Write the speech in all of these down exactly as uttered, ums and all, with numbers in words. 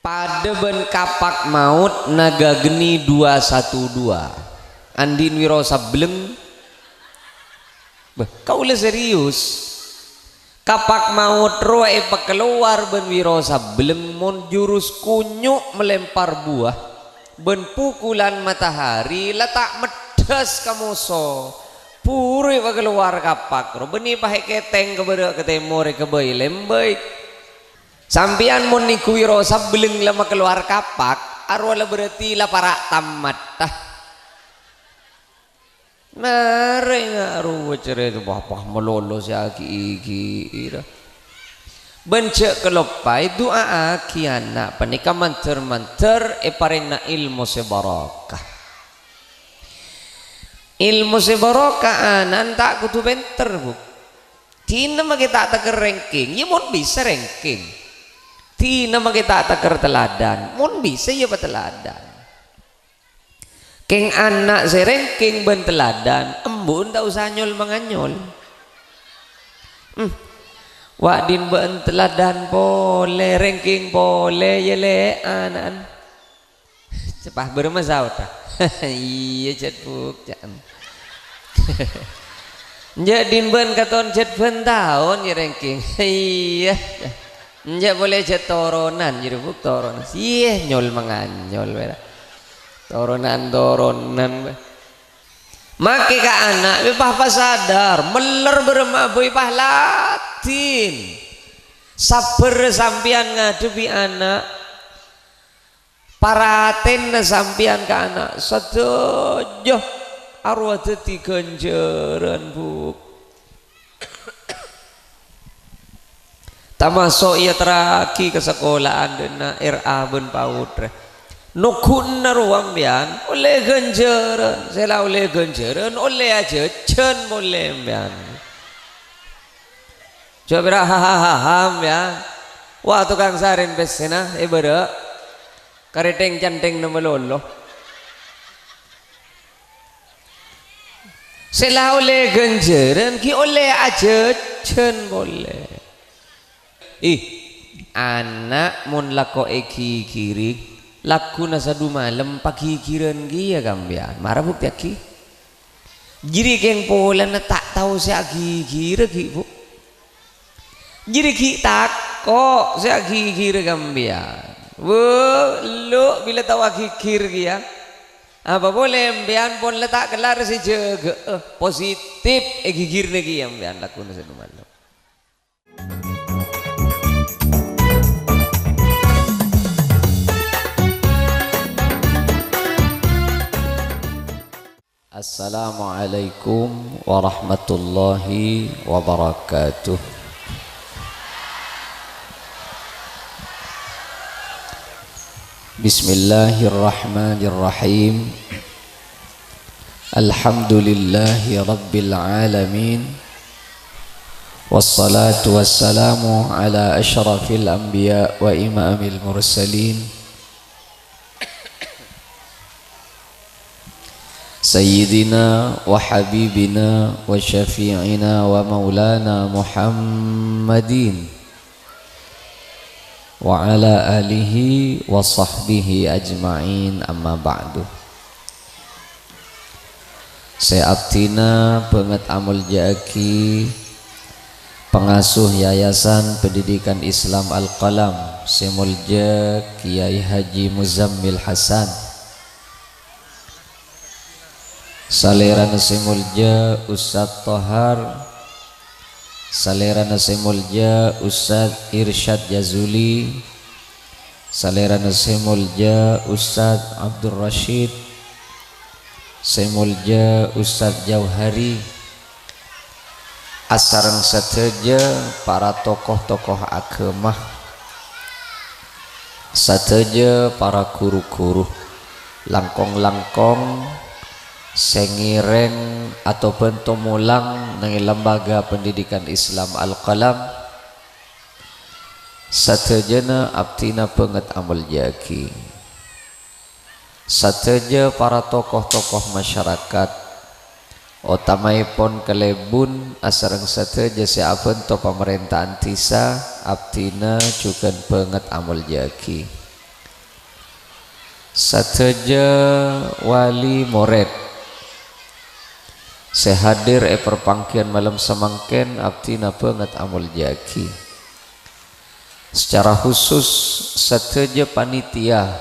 Padâ bân kapak maot Naga Geni dua satu dua. Andi'na Wiro Sabbelleng. Bâh, kaulâ serius. Kapak maot rowa èpakalowar bân Wiro Sabbelleng mon jurus kunyu' malempar buwâ bân pukulan matahari la ta' meddhâs ka moso. Buru èpakalowar kapak ro, bânnè pahè' kètèng ka bârâ' ka tèmor èkabây lèmbây. Sampèyan mon nèngghu Wiro Sabbelleng la makalowar kapak, arowa la berarti la para' tamat, ta. Marè nga' rowa cerrè, papa malolo sè aghi'-ghi'i ra. Bân jhâ' kaloppaè du'aaghi ana' panèka mandhâr-mandhâr èparèngana èlmo sè barokah. Èlmo sè barokah ana'na ta' kodhu pènter, Bu. Dinah makè ta' tèkèr ranking, iyâ mon bisa ranking. Dinah makè ta' tèkèr teladan, mon bisa iyâ pateladan. Kèng ana' sè ranking bân teladan, embu'na ta' osa nyol-manganyol. Hmm. Wa' din bâ'na teladan polè, ranking polè, iyâ lè' ana'na. Cepah bârâmma saodhâ. Iyâ, jhât, Bu', ca'na. Enjâ' din bân katon jhât bân taon, yâ, ranking. Iyâ. Enjâ' polè jhât toronan, yâ, Bu', toronan. Iyâ, nyol-manganyol, bâ. Toronan-toronan, bâ. Makè ka ana', bâ, pas sadar, mellèr bârâmma abâi pas ladin. Sabbhâr sampèyan ngadhebbhi ana'. Paratènna sampèyan ka ana' sadhâjâ arowa dhâddhi ghânjhârân, Bu'. Tamaso' èyaterraghi ka sakola'an dâ' enna' R A bân PAUD rè. Nongghuna rowa empèyan ollè ghânjhârân, sè la ollè ghânjhârân ollè ajhâjhân polè empèyan. Jhâ' pèra' ha-ha-ha-ha empèyan. Wa, tokang sarèn pèssèna èbârâ'. Karèthèng-canthèngnga malolo. Sè la ollè ghânjhârân ghi' ollè ajhâjhân polè. Ih, ana' mon lako èghighiri, lagghuna sadumalem paghighirân kèya ka empèyan. Mara buktèyaghi. Jârèya kèng polana ta' tao sè aghighirâ ghi', Bu'. Jârèya ghi' tako' sè aghighirâ ka empèyan. Wâ, lo' bilâ tao aghighir kèya. Apa polè empèyan pon la ta' kellar sè jâgâ'â, positif èghighirna kèya empèyan lagghuna sadumalem. Assalamualaikum warahmatullahi wabarakatuh. Bismillahirrahmanirrahim. Alhamdulillahi rabbil alamin. Wassalatu wassalamu ala asyrafil anbiya wa imamil mursalin. Sayyidina wa habibina wa syafi'ina wa maulana Muhammadin wa ala alihi wa sahbihi ajma'in, amma ba'du. Sè abdhina bhânget amoljâ'aghi pangasuh Yayasan Pendidikan Islam Al-Qalam sè moljâ Kiai Haji Muzammil Hasan. Salèrana sè moljâ Ustadz Tohar, salèrana sè moljâ Ustadz Irsyad Jazuli, salèrana sè moljâ Ustadz Abdul Rasyid, sè moljâ Ustadz Jauhari, asareng sadhâjâ para tokoh-tokoh aghâma, sadhâjâ para ru-ghuru, langkong-langkong sè ngèrèng atabânto molang neng Lembaga Pendidikan Islam Al-Qalam, sadhâjâna abdhina bhânget amoljâ'aghi. Sadhâjâ para tokoh-tokoh masyarakat, otamaèpon kalèbun asareng sadhâjâ sè abhânto pamarènta'an dhisa, abdhina jhughân bhânget amoljâ'aghi. Sadhâjâ wali morèd sè hadir è parpangghiyân malem samangkèn abdhina bângèt amoljâ'aghi. Sacara khusus, sadhâjâ panitia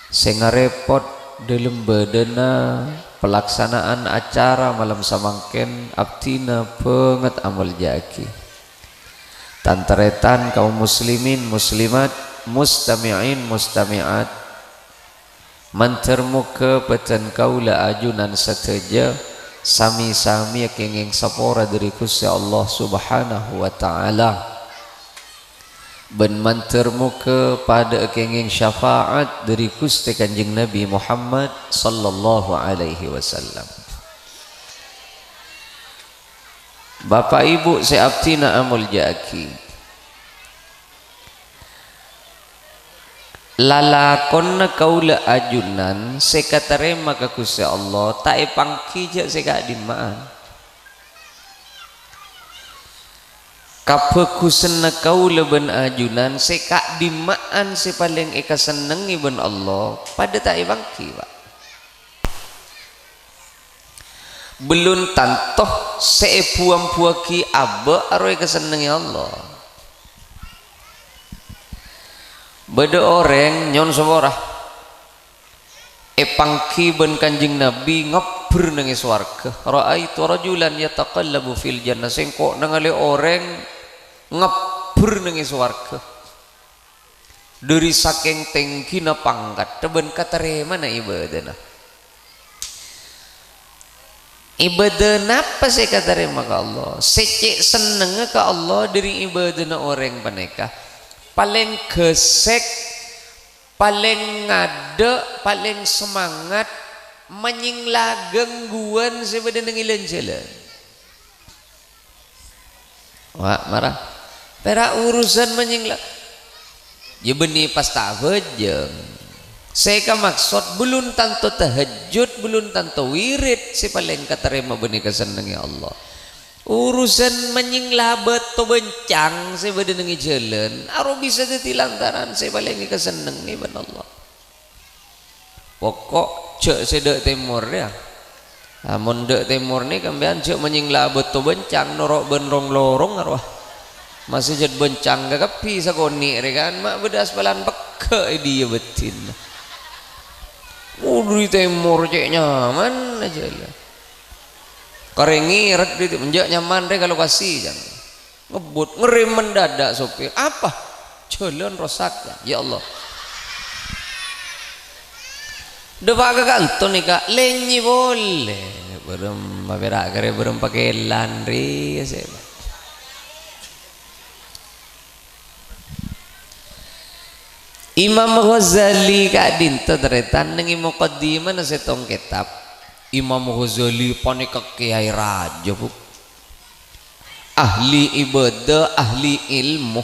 sè ngarèpot dhâlem bâdâna pelaksanaan acara malem samangkèn abdhina bângèt amoljâ'aghi. Tan-tarètan kaum muslimin muslimat, mustami'in mustami'at, mandhâr moghâ bhâdhân kaulâ ajunan sadhâjâ sami-sami èkèngèng sapora dhâri Ghustè Allah Subhanahu wa Ta'ala. Bân mandhâr moghâ padâ èkèngèng syafaat dhâri Ghustè Kanjeng Nabi Muhammad sallallahu alaihi wasallam. Bapa' Ibu sè abdhina amoljâ'aghi, lalakonna kaulâ ajunan sè èkatarèma ka Ghustè Allah ta' èpangghi jhâ' sè ka'dimma'an. Kabhâghusânna kaulâ bân ajunan sè ka'dimma'an sè palèng èkasennengngè bân Allah padâ ta' èpangghi, Pa'. Bellun tanto sè èbu-ambuwâghi abâ' aro èkasennengngè Allah. Bâdâ orèng, nyo'on sapora, èpangghi bân Kanjeng Nabi ngabbher neng è sowarghâ. "Ra'aitu rajulan yataqallabu fil jannah." Sèngko' nangalè orèng ngabbher neng è sowarghâ. Dhâri sakèng tèngghina pangkaddhâ bân katarèmana ibâdâna. Ibâdâ napa sè èkatarèma ka Allah? Sè cè' sennengnga ka Allah dhâri ibâdâna orèng panèka palèng ghâsèk, palèng ngadâ', palèng semangat manyèngla ghângghuwân sè bâdâ neng è lan-jhâlân. Wa', mara. Pèra' urusan manyèngla. Iyâ bânnè pas ta' abhâjâng. Sè èkamaksod bellun tanto tahajjud, bellun tanto wirid sè palèng katarèma bân èkasennengngè Allah. Urusan manyèngla bâto bâncang sè bâdâ neng è jhâlân, aro bisa dhâddhi lantaran sè palèng èkasennengngè bân Allah. Poko' jhâ' sè dâ' tèmor, yâ. Amon dâ' tèmor nè, kampèyan jhâ' manyèngla bâto bâncang noro' bân rong-lorong, arowa. Masjid bâncang kakabbhi sakonè' rè, kan, ma' bâdâ aspalan pegghâ' è dhiyâ bâddhinna. Odi' tèmor cè' nyaman ajâ, la. Karè ngèrèt dhâddhi, enjâ' nyaman rè ka lokasi, jâng. Ngebbhut, ngerrem mendadak sopir. "Apa?" "Jhâlân rosak, ya Allah." Dâpa' ka kanto nèka, lènye polè. Bârâmma pèra' karè bârâmma pakèlan rè, sè. Imam Ghazali ka'dinto, tarètan, neng è muqaddimana sèttong kètab. Imam Ghazali panèka kèyaè rajâ, Bu. Ahli ibadah, ahli ilmu.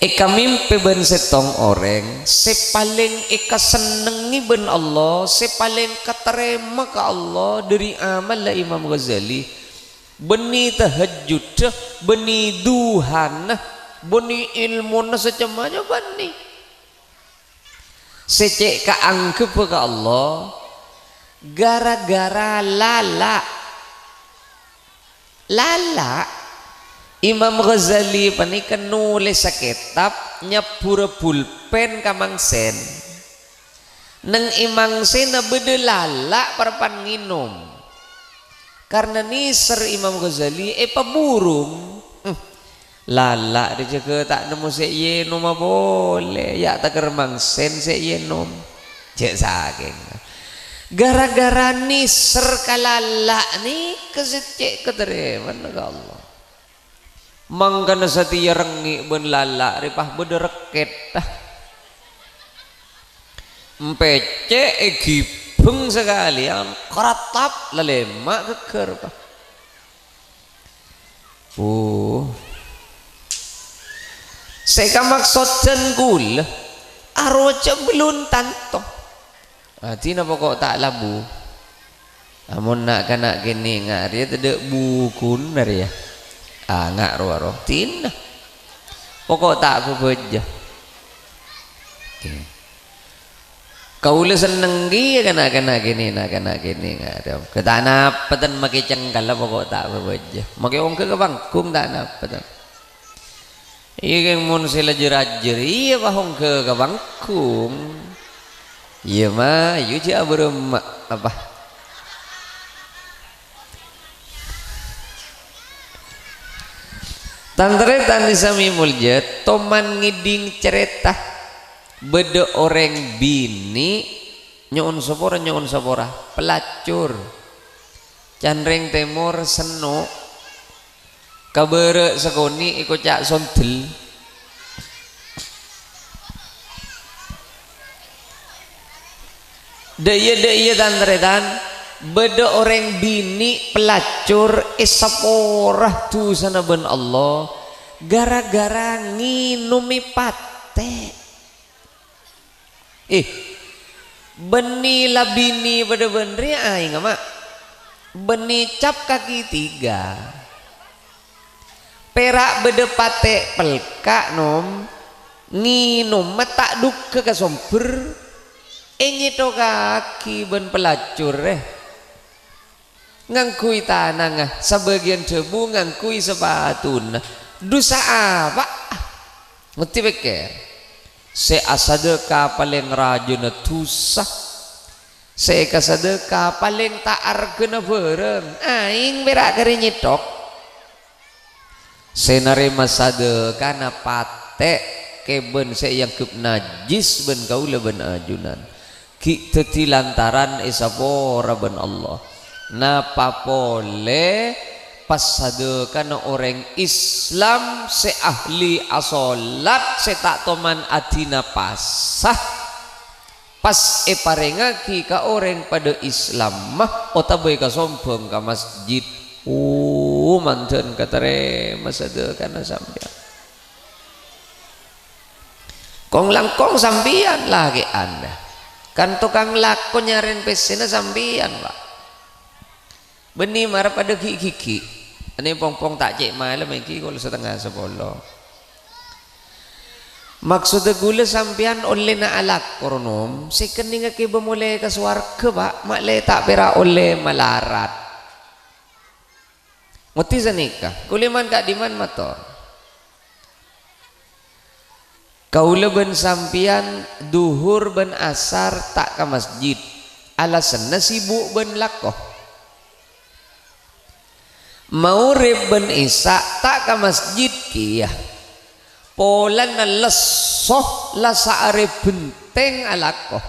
Èkamèmpè bân sèttong orèng sè palèng èkasennengngè bân Allah, sè palèng katarèma ka Allah dhâri amalla Imam Ghazali. Bânnè tahajjudda, bânnè duhana, bânnè èlmona sacemma'na bânnè. Sè cè' kaanggheppa ka Allah, gara-gara lala'. Lala', Imam Ghazali panèka nolèsa kètab nyabbhurrâ bulpèn ka mangsèn. Neng è mangsèna bâdâ lala' parappa'na ngènom. Karna nèser Imam Ghazali èpaburung. Hmm. Lala' rè jâgâ ta' nemmo sè èyènoma polè, ya' takèr mangsèn sè èyènom. Cè' sakèng. Gara-gara nèser ka lala' nèka sè cè' katarèmana ka Allah. Mangkana satèya rengngè' bân lala' rè pas bâdâ rèkèt. Empècè' èghibhâng sakalèyan, karatap lalèma' ghâggâr, Pa'. Puh. Sè èkamaksodhân kaulâ, arowa jhâ' bellun tanto. Adina poko' ta' labu. Amon na'-kana' kènè' nga' rèya tadâ' bukuna rèya. Ah, nga' rowa ro. Dina. Poko' ta' bhâbhâjâ. Oke. Kaulâ senneng kèya ka na'-kana' kènè', na'-kana' kènè', ngarep. Ghâ' ta' napeten makè cengkalla pokok ta' bâbâjâ. Makè ongghâ ka panggung ta' napeten. Iyâ, kèng mon sè la jâr-ajâr, iyâ, pas ongghâ ka panggung. Iyâ, ma, yu jhâ' abârâmma, apa? Tan-tarètan sè samè molja, toman ngèdhing carèta bâdâ orèng binè' nyo'on sapora, nyo'on sapora, pelacur. Can rèng tèmor senno', ka bârâ' sakonè' èkoca' sondel. Dâ' iyâ, dâ' iyâ, tan-tarètan, bâdâ orèng binè' pelacur èsapora dhusana bân Allah ghârâ-ghârâ ngènomè patè'. Eh, bânnè la binè padâ bân rè aèngnga, ma'. Bânnè cap kaki tiga. Pèra' bâdâ patè' pelka', nom, ngènomma ta' dhugghâ ka sombher, ènyèthokaghi bân pelacur, eh. Ngangghuy tanangnga, sabâgiyân dhâbu ngangghuy sapatuna. Dhusa apa? Ngoddi pèkkèr. Sè asadâka palèng rajâna dhusa. Sè èkasadâka palèng ta' arghâna bhârâng. Aèng pèra' karè nyèthok. Sè narèma sadâkana patè' kèbân sè èangghep najjhis bân kaulâ bân ajunan, ghi' dhâddhi lantaran èsapora bân Allah. Napa polè pas sadâkana orèng Islam sè ahli asolat sè ta' toman adina pasa, pas èparèngaghi ka orèng padâ Islamma otabâ èkasombhâng ka masjid. Oh, mandhân katarèma sadâkana sampèyan. Kong-langkong sampèyan lakè'an, bâh. Kan tokang lako nyarèn pèssèna sampèyan, Pak. Bânnè mara padâ ghi'-ghighi'. Anè pong-pong ta' cè' malem èngghi kol satengnga sapolo. Maksoddhâ ghulâ sampèyan ollèna alako, Nom, sè kennengnga kèbâ molè ka sowarghâ, Pak, ma' lè ta' pèra' ollè malarat. Ngoddi sanèka, kulâ man ka'dimman mator. Kaulâ bân sampèyan dhuhur bân asar ta' ka masjid, alasanna sibuk bân lako. Maghrib bân isya ta' ka masjid kèya, polana lesso la saarè bhenteng alako.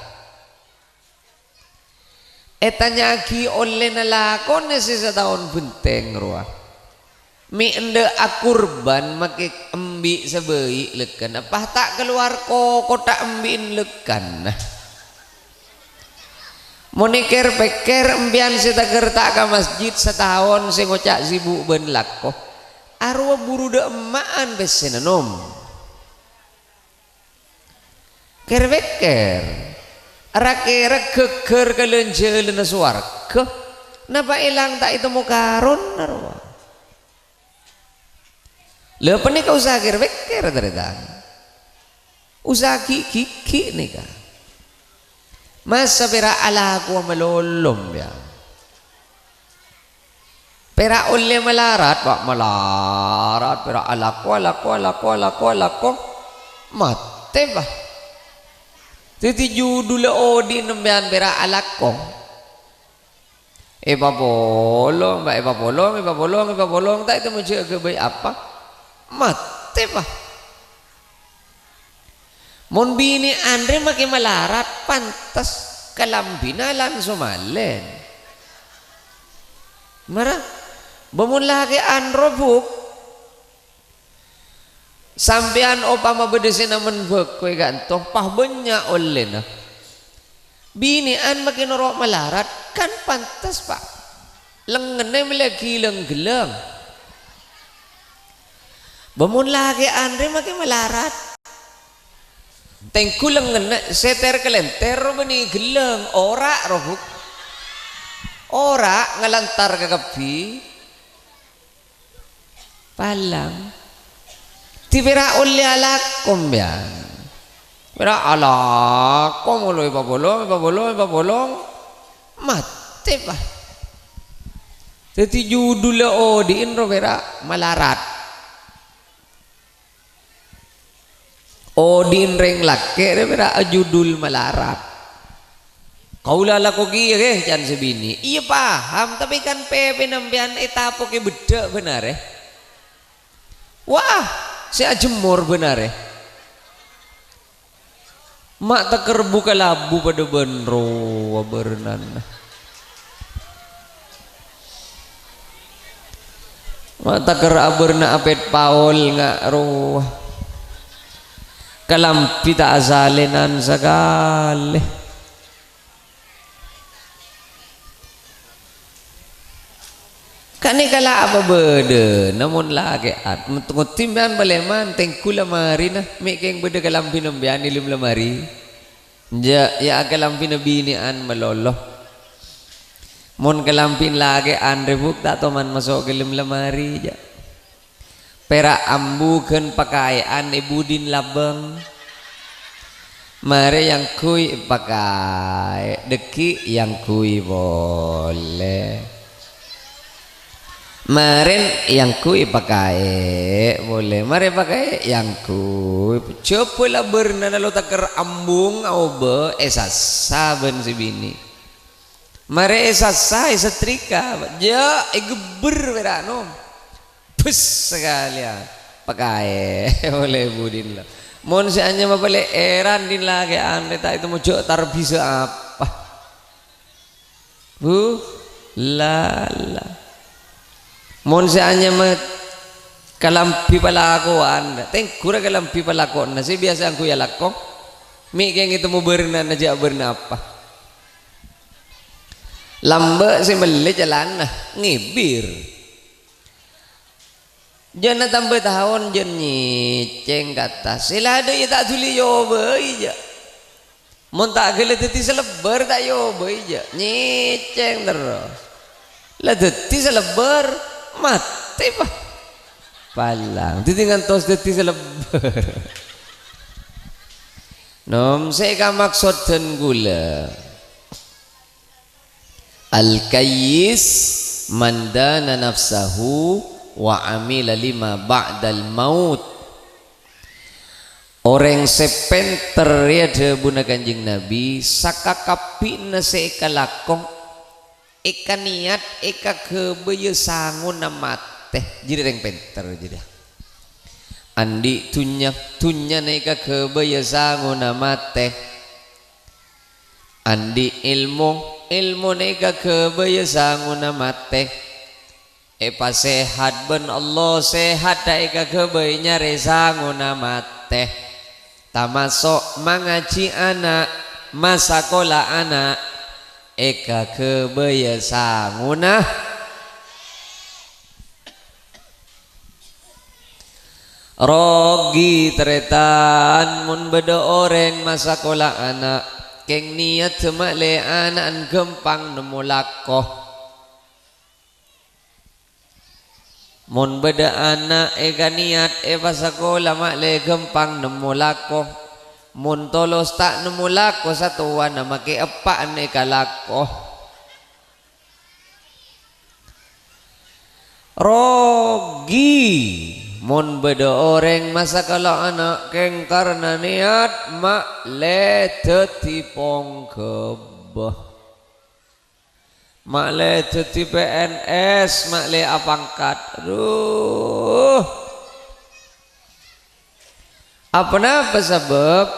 Ètanya'aghi ollèna lakonè sè sataon bhenteng rowa. Mè' endâ' akurban makè embi' sabâi' lèkkan, apa ta' kalowar kokotta' embi'en lèkkanna. Mon èkèr-pèkkèr empèyan sè taghâr ta' ka masjid sataon sè ngoca' sibuk bân lako, arowa buru dâ' emma'an pèssèna, Nom. Kèr-pèkkèr, ra-kèra ghâgghâr ka lan-jhâlânna sowarghâ, napa èlang ta' ètemmo karonna rowa? Lha, panèka usaha kèr-pèkkèr, tarètan. Usaha ghi'-ghighi' nèka. Masa pèra' alakowa malolo, ya? Pèra' ollè malarat, Pak, malarat, pèra' alako, alako, alako, alako, alako, matè, Pak. Dhâddhi judhulla odi'na empèyan pèra' alako. Èpapolong, Pak, èpapolong, èpapolong, èpapolong, ta' ètemmo jhâ' aghâbây apa. Matè, Pak. Mon binè'an rè makè malarat, pantes kalambhina langsung malèn. Mara, bâ mon lakè'an robuk, sampèyan opama bâdâ sè namen bhâko è ka'ento, pas bânnya' ollèna. Binè'an makè noro' malarat, kan pantes, Pak. Lengngennè mellèaghi lèng-ghellâng. Bâ mon lakè'an rè makè malarat. Tèngghu lengngennè sè ter-kalènter bânnè ghellâng, ora' robuk. Ora' ngalantar kakabbhi. Palang. Dibârâ' ollè alako, empèyan. Pèra' alako molo èpabolong, èpabolong, èpabolong. Matè, pa. Dhâddhi judulla odi'in ro pèra' malarat. Odi'in rèng lakè' rè pèra' ajudul malarat. "Kaulâ alako kèya, ghi," can sè binè'. "Iyâ, paham, tapè kan pèpèna sampèyan ètapokè beddhâ' bân arè." Wah, sè ajemmor bân arè. Ma' taker bu-kalabu padâ bân rowa bârnana. Ma' taker abârna apèt paol nga' rowa. Kalambhi ta' asalènan sakalè. Kanèka la apa bâdâna mon lakè'an? Ngot-, ngottè sampèyan palèman, tèngghu lamarina, mè' kèng bâdâ kalambhina sampèyan è dâlem lamari. Jâ', yâ, kalambhina binè'an malolo. Mon kalambhina lakè'an rè, Bu', ta' toman maso' ka dâlem lamari, jâ'. Pèra' ambu ghân pakaè'an è budina labâng. Marè èangghuy èpakaè', dhâggi' èangghuy polè. Marèn èangghuy èpakaè' polè. Marè èpakaè' èangghuy. Jhâbâ la bârnana lo taker ambung aobâ èsassa bân sè binè'. Marè èsassa, èsetrika, jâ' ègebbher pèra', nom. Bes sakalèyan. Pakaè' polè budina la. Mon sè anyama palè'èran din lakè'an, ta' ètemmo jâ' tarbisa apa. Bu, la, la. Mon sè anyama kalambhi palakowan, tèngghu ra kalambhi palakowanna, sè biyasa èangghuy alako. Mè' kèng ètemmo bârnana jâ' bârna apa. Lambâ' sè mellè calana, ngèbir. Jâna tamba taon jân nyècèng ka attas. Sè la adâ' iyâ ta' dhuli èobâi, jâ'. Mon ta' ghellâ' dhâddhi salebbâr, ta' èobâi, jâ'. Nyècèng terros. La dhâddhi salebbâr, matè, pa. Palang. Dhâddhi ngantos dhâddhi salebbâr. Nom, sè èkamaksodhân kaulâ. Al-kayyis man dana nafsahu wa amila lima ba'dal maut. Orèng sè pènter rèya dhâbuna Kanjeng Nabi, sakakabbhina sè èkalako, èkaniyat, èkaghâbâyâ sangona matè. Jârèya rèng pènter jârèya. Andi' dhunnya, dhunnyana èkaghâbâyâ sangona matè. Andi' èlmo, èlmona èkaghâbâyâ sangona matè. Èpasèhat bân Allah, sèhatta èkaghâbâyâ nyarè sangona matè. Tamaso' mangajhi ana', masakola ana', èkaghâbâyâ sangona. Rogi, tarètan, mon bâdâ orèng masakola ana', kèng niyat ma'lè ana'na ghâmpang nemmo lako. Mon bâdâ ana' èkaniyat èpasakola ma'lè ghâmpang nemmo lako. Mon tolos ta' nemmo lako, satowana makè eppa'na èkalako. Rogi mon bâdâ orèng masakola ana' kèng karna niyat ma'lè dhâddhi pongghâbâ. Ma'lè dhâddhi P N S, ma'lè apangkat. Aduh. Aponapa sabâb?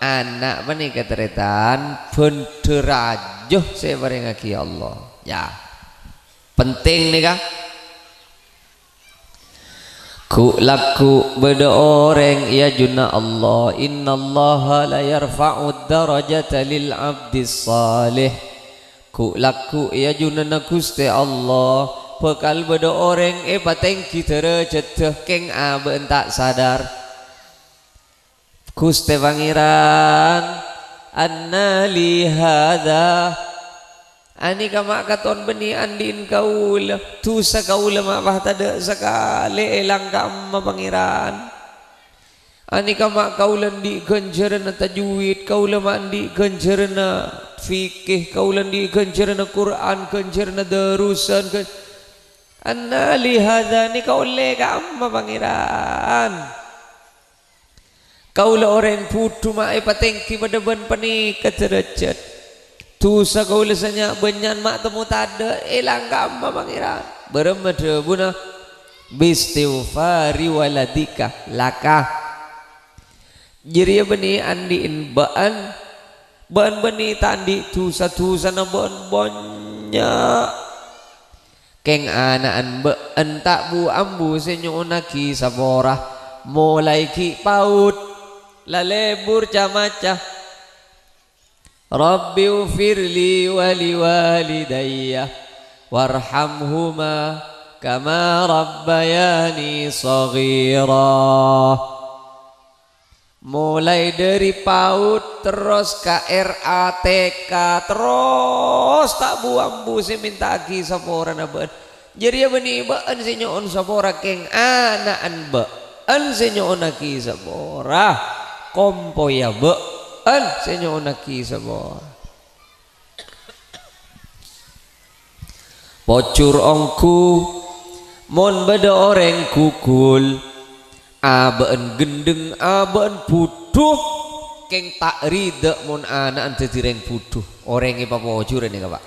Ana' panèka, tarètan, bhândhâ rajâ sè èparèngaghi Allah. Yâ. Penting nèka. Ghu'-lagghu' bâdâ orèng è ajunna Allah. Innallaha la yarfa'ud darajata lil abdis salih. Ghu'-lagghu' è ajunanna Ghustè Allah bhâkal bâdâ orèng èpatèngghi dârâjhâddhâ kèng abâ'na ta' sadar. Ghustè Pangèran, anna li hadza? Anèka ma' katon bânnè andi'na kaulâ? Dhusa kaulâ ma' pas tadâ' sakalè èlang ka'emma, Pangèran. Anèka ma' kaulâ andi' ghânjhârânna tajwid, kaulâ ma' andi' ghânjhârânna fikih, kaulâ andi' ghânjhârânna Qur'an, ghânjhârânna darusan, ghân-, anna li hadza nèka ollè ka'amma Pangèran. Kaulâ orèng budhu ma' èpatèngghi padâ bân panèka dârâjhât. Dhusa kaulâ sè nya'-bânnya'an ma' temmo tadâ', èlang ka'amma Pangèran. Bârâmma dhâbuna, "Bistighfari waladika laka." Jârèya bânnè andi'en bâ'en, bâ'en bânnè ta' andi' dhusa-dhusana bâ'en bânnya'. Kèng ana'en bâ'en ta' bu-ambu sè nyo'onnaghi sapora, molaè ghi' paut, la lebur ca-maca. "Rabbighfirli wa liwalidayya warhamhuma kama rabbayani shaghira." Molaè dâri paut terros ka R A T K, terros ta' bu-ambu sè mènta'aghi saporana bâ'en. Jârèya bânnè bâ'en sè nyo'on sapora, kèng ana'en bâ'en sè nyo'onnaghi sapora. Kompoyya bâ'en sè nyo'onnaghi sapora. Pojhur ongghu, mon bâdâ orèng ghugul, abâ'en ghendheng, abâ'en budhu, kèng ta' ridha mon ana'en dhâddhi rèng budhu. Orèng èpapojhur nèka, Pa'.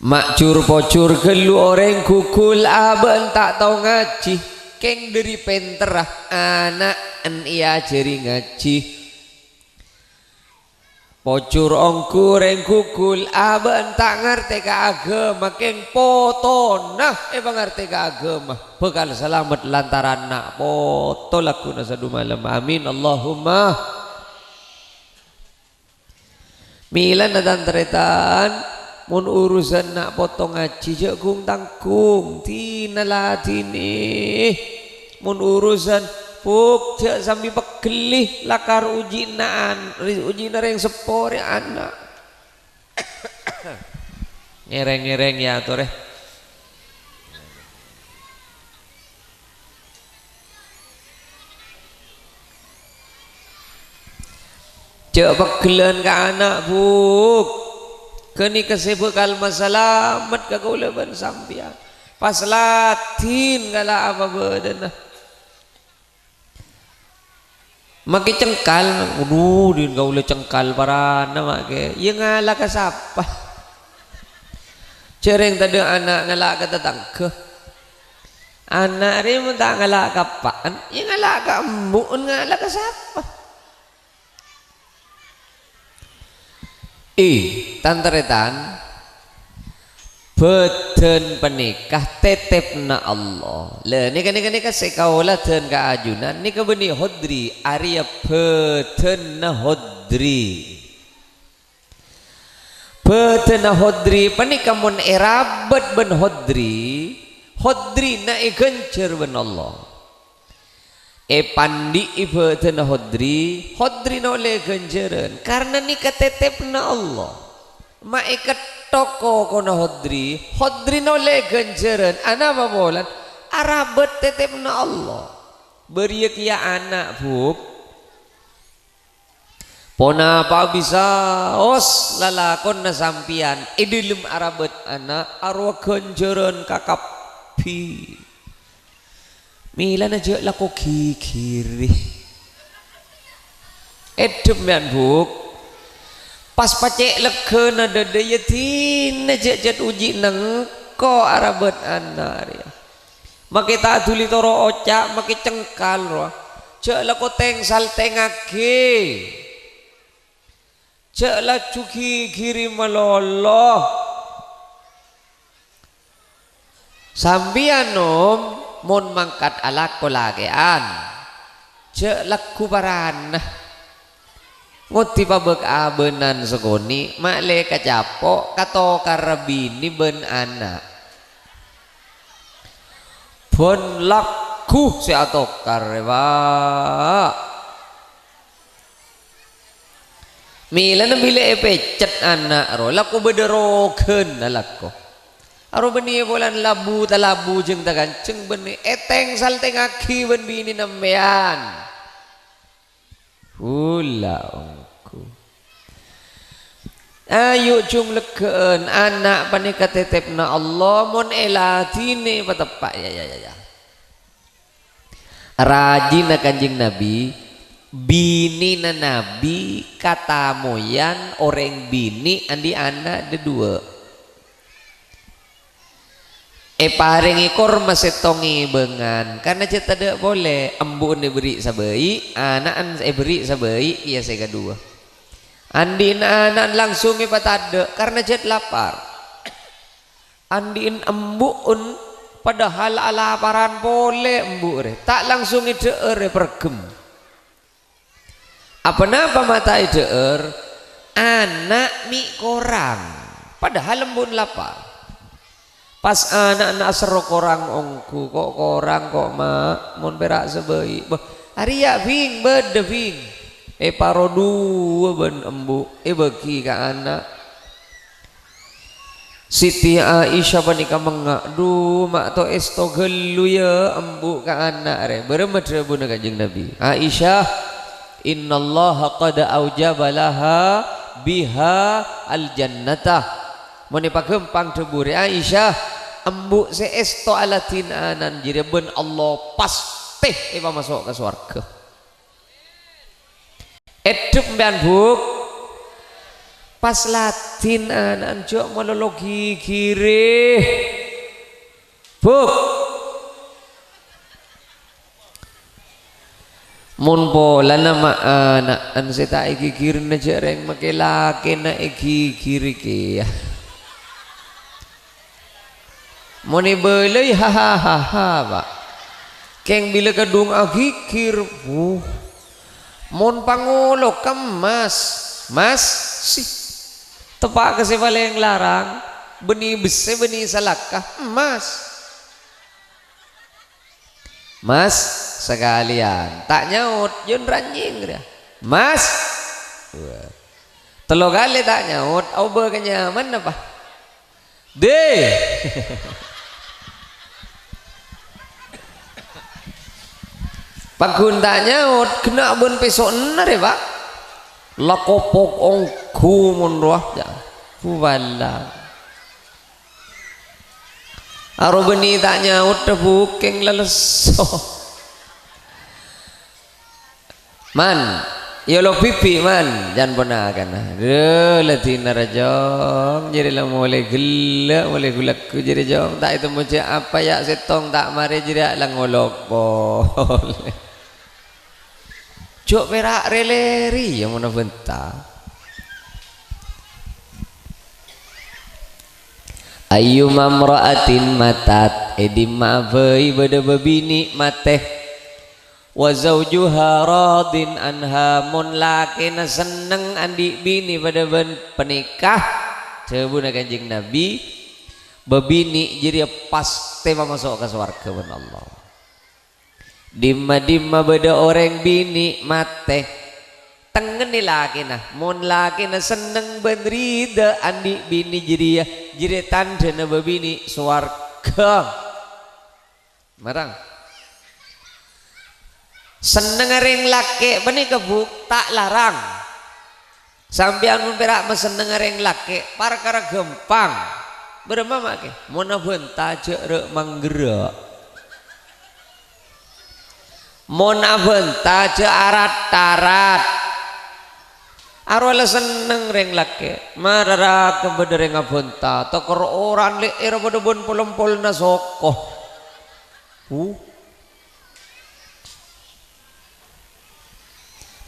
Ma' jhur-pojhur ghâllu orèng ghugul, abâ'en ta' tao ngajhi, kèng dâri pènterra ana'en èajhâri ngajhi. Pojhur ongghu rèng ghugul, abâ'en ta' ngartè ka aghâma, kèng potona èpangartè ka aghâma, bhâkal salamet lantaran na' poto lagghuna sadumalem. Amin, Allahumma. Mèlana, tan-tarètan, mon urusan na' poto ngajhi, jhâ' gung-tanggung, dina ladhinè. Mon urusan, Bu', jhâ' sambi pegghellè, lakar ujina an-, ri-, ujina rèng seppo rè ana'. Ngèrèng-ngèrèng, yâ, torè. Jhâ' pegghellâ'ân ka ana', Bu'. Ghânèka sè bhâkal masalamet ka kaulâ bân sampèyan. Pas ladhin kala' apa bâdâna. Makè cengkal, "Anu, dhin kaulâ cengkal parana, makè." Iyâ ngala' ka sapa? Jhâreng tadâ' ana' ngala' ka tatangghâ. Ana' rè mon ta' ngala' ka eppa'en, iyâ ngala' ka embu'en, ngala' ka sapa? Eh, tan-tarètan, bhâdhân panèka tètèpna Allah. Lha, nèka, nèka, nèka sè kaulâ dhân ka ajunan, nèka bânnè Hodri, arèya bhâdhânna Hodri. Bhâdhânna Hodri panèka mon èrabât bân Hodri, Hodrina èghânjhâr bân Allah. Èpandi'i bhâdhânna Hodri, Hodrina ollè ghânjhârân, karna nèka tètèpna Allah. Ma' èkettok kokona Hodri, Hodrina ollè ghânjhârân. Anapa polana? Arabât tètèpna Allah. Bâriyâ kèya ana', Bu'. Ponapa bisaos lalakonna sampèyan è dhâlem arabât ana', arowa ghânjhârân kakabbhi. Mèlana jhâ' lako ghighiri. Èdhem, yâ, Bu'. Pas pacè' lèghâna dhâdhâ, yâ, dina jhâ', jhâ' ujina engko' arabât ana' rèya. Makè ta' dhuli toro' oca', makè cengkal rowa. Jhâ' lako tèng-saltèngngaghi. Jhâ' lajhu ghighiri malolo. Sampèyan, Nom, mon mangkat alako lakè'an, jhâ' lagghu parana. Ngoddi pabâk-abânan sakonè', ma'lè kacapo', katokarra binè bân ana'. Bân lagghu sè atokar, rè, Pa'. Mèlana bilâ èpècet ana' rowa, lako bâdâ roghâna lako. Aro bânnè polana labu talabu jhâng takanjhâng bânnè ètèng-saltèngngaghi bân binèna sampèyan. Ghulâ ongghu. Ayu jhung lèghâ'ân, ana' panèka tètèpna Allah, mon èladhinè pateppa', ya, ya, ya, ya. Rajina Kanjeng Nabi, binèna Nabi katamoyan orèng binè' andi' ana' dhâduwâ'. Èparèngè korma sèttong èbângan, karna jhât tadâ' polè, embu'na èbherri' sabâi', ana'na èbherri' sabâi', kèya sè kaduwâ. Andi'na ana'na langsung èpatadâ', karna jhât lapar. Andi'na embu'na, padahal alaparan polè embu' rè, ta' langsung èdhâ'âr èperghem. Aponapa ma' ta' èdhâ'âr? Ana' mè' korang, padahal embu'na lapar. Pas ana'na aserro korang ongghu, "Ko' korang, ko', Ma', mon pèra' sabâi'." "Bâh, arèya', Bhing, bâdâ, Bhing." Èparo dhuwâ' bân embu', èbâghi ka ana'. Siti Aisyah panèka mengnga', "Dhu, ma' to èsto ghâllu, ya, embu' ka ana' rè." Bârâmma dhâbuna Kanjeng Nabi? "Aisyah, innallaha qad aujaba laha biha al-jannata." Mon èpaghâmpang dhâbu rè, "Aisyah, embu' sè èsto aladhin ana'na jârèya bân Allah pastè èpamaso' ka sowarghâ." Èdhep sampèyan, Bu'. Pas ladhin ana'na jhâ' malolo ghighirè. Bu'. Mon polana ma' ana'na sè ta' èghighirina jhâ' rèng makè lakèna èghighiri kèya. Mon èbâlâi, ha, ha, ha, ha, Pa'. Kèng bilâ kadhung aghighir, wuh. Mon pangologhâ emmas, Mas, si. Teppa' ka sè palèng larang, bânnè bessè, bânnè salaka, emmas. Mas, sakalèyan. Ta' nyaot, jhân ranyèng rèya. Mas. Wah. Tello kalè ta' nyaot, aobâ ka nyamana, Pa'. Dè! Pagghun ta' nyaot, ghenna' bân pèso'na rè, Pa'. La kopok ongghu mon rowa, ya. Buwala. Aro bânnè ta' nyaot, dhâbu kèng la lesso. Man, yolo bibi, Man, can ponakana. Dhu, la dinna rajong, jârèya la molè ghellâ', molè ghu-lagghu jârèya, Jong. Ta' ètemmo jâ' apa, ya', sèttong ta' marè jârèya la ngolok polè. Jhâ' pèra' rè-lèrè, ya, mon abhânta. Ayyuma mra'atin matat, è dimma'a bhâi bâdâ bâbinè' matè. Wa zaujuha radin anha, mon lakèna senneng andi' binè padâ bân panèka, dhâbuna Kanjeng Nabi, bâbinè' jârèya pastè mamaso' ka sowarghâ bân Allah. Dimma-dimma bâdâ orèng binè' matè, tengngennè lakèna. Mon lakèna senneng bân rida andi' binè jârèya, jârèya tandhâna bâbinè' sowarghâ. Marang. Sennengnga rèng lakè' panèka, Bu, ta' larang. Sampèyan mon pèra' masennengnga rèng lakè', parkara ghâmpang. Bârâmma ma' kè? Mon abhânta jâ' rè' mangghârâ'. Mon abhânta jâ' arat-arat. Arowa la senneng rèng lakè'. Marara ka bâdâ rèng abhânta, tokor oran lè'èr padâ bân pol-empolna soko. Huh.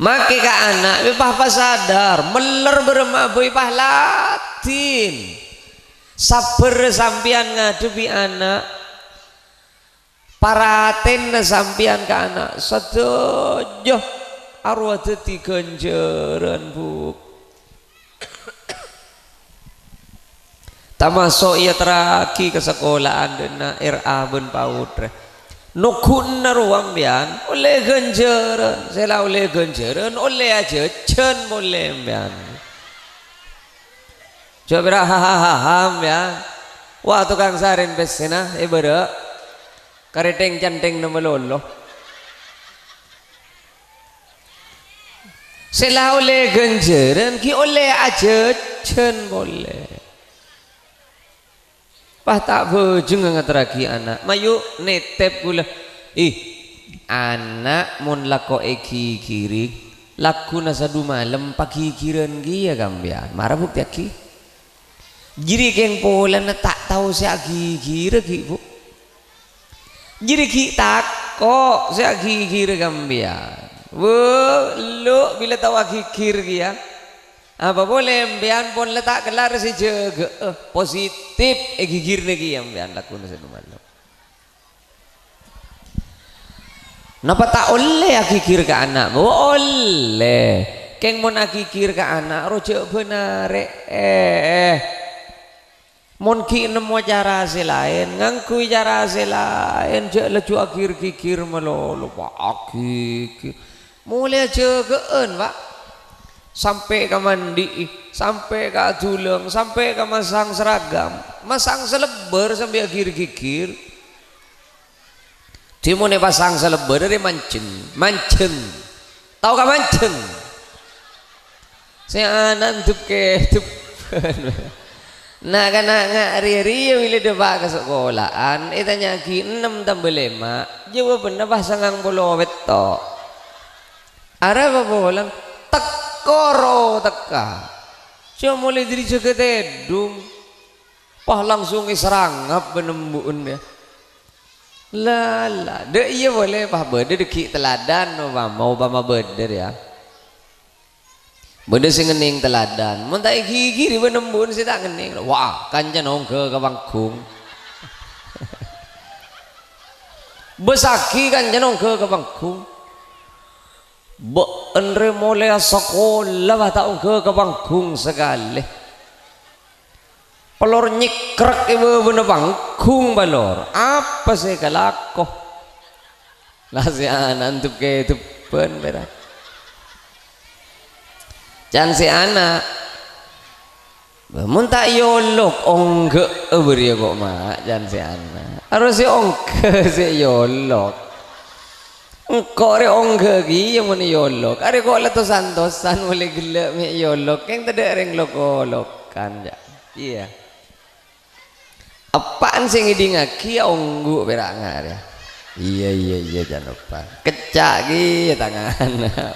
Makè ka ana', wè, pah pasadar, mellèr bârâmma bhâi, pah ladhin. Sabbhâr sampèyan ngadhebbhi ana'. Paratènna sampèyan ka ana', sadhâjâ arowa dhâddhi ghânjhârân, Bu. Tamaso' èyaterraghi ka sakola'an dâ' enna' R A bân PAUD rè. Nogghuna rowa sampèyan ollè ghânjhârân, sè la ollè ghânjhârân ollè ajhâjhân polè sampèyan. Jhâ' pèra' ha-ha-ha-ha sampèyan. Wa, tokang sarèn pèssèna, è bârâ'. Karèthèng-canthèngnga malolo. Sè la ollè ghânjhârân ghi' ollè ajhâjhân polè. Pas ta' bhâjhengnga ngaterraghi ana', "Mayu, nètèp kaulâ." Ih, ana' mon lako èghighiri, lagghuna sadhu malem paghighirân kèya kampèyan. Mara buktèyaghi. Jârèya kèng polana ta' tao sè aghighira ghi', Bu. Jârèya ghi' tako' sè aghighira kampèyan. Wâ, lo' bilâ tao aghighir kèya. Apa polè empèyan pon la ta' kellar sè jâgâ'â, positif èghighirna kèya empèyan lagghuna sadhu malem. Napa ta' ollè aghighir ka ana'? Oh, ollè. Kèng mon aghighir ka ana', roh jhâ' bân arè'è. Mon ghi' nemmo cara sè laèn, ngangghuy cara sè laèn, jhâ' lajhu aghir-ghighir malolo, Pa', aghir-ghir. Molè ajâgâ'ân, Pa'. Sampè' ka mandi'i, sampè' ka adhulâng, sampè' ka masang seragam, masang salebbâr sambi aghir-ghighir. Dimon èpasang salebbâr arè manjheng. Manjheng. Tao ka manjheng? Sè ana' ndup-kèdup. Na'-kana' nga' rè-rèya bilâ dâpa' ka sakola'an, ètanya'aghi ennem tamba lèma', jâwâbânna pas sangang polo pètto'. Arapa polana? Tèko ro tèka. Jhâ' molè dâri jâgâ tèdung. Pas langsung èsarangap bân embu'en, yâ. La, la, dâ' iyâ polè, pas bâdâ dâggi' teladan, opama, opama bâdâ, yâ. Bâdâ sè ngennèng teladan. Mon ta' èghighiri bân embu'en sè ta' ngennèng, wah, kancana ongghâ ka panggung. Bâsaghi kancana ongghâ ka panggung. Bâ'en rè molèya sakola, bâ' ta' ongghâ ka panggung sakalè. Palor nyèkrèk è bâbâna panggung, palor. Apa sè èkalako? La sè ana' ndup-kèdubbhân, pèra'. Can sè ana'. Bâ, mon ta' èolok, ongghâ'â bâriyâ kok, Ma', can sè ana'. Arapa sè ongghâ sè èolok? Engko' rè ongghâ kèya mon èolok. Arè kok la tos-antosan molè ghellâ' mè' èolok. Kèng tadâ' rèng lok-olokan, jâ'. Iyâ. Eppa'en sè ngèdingngaghi ongghu pèra' ngarè. Iyâ, iyâ, iyâ, can eppa'. Kecca' kèya tanganna.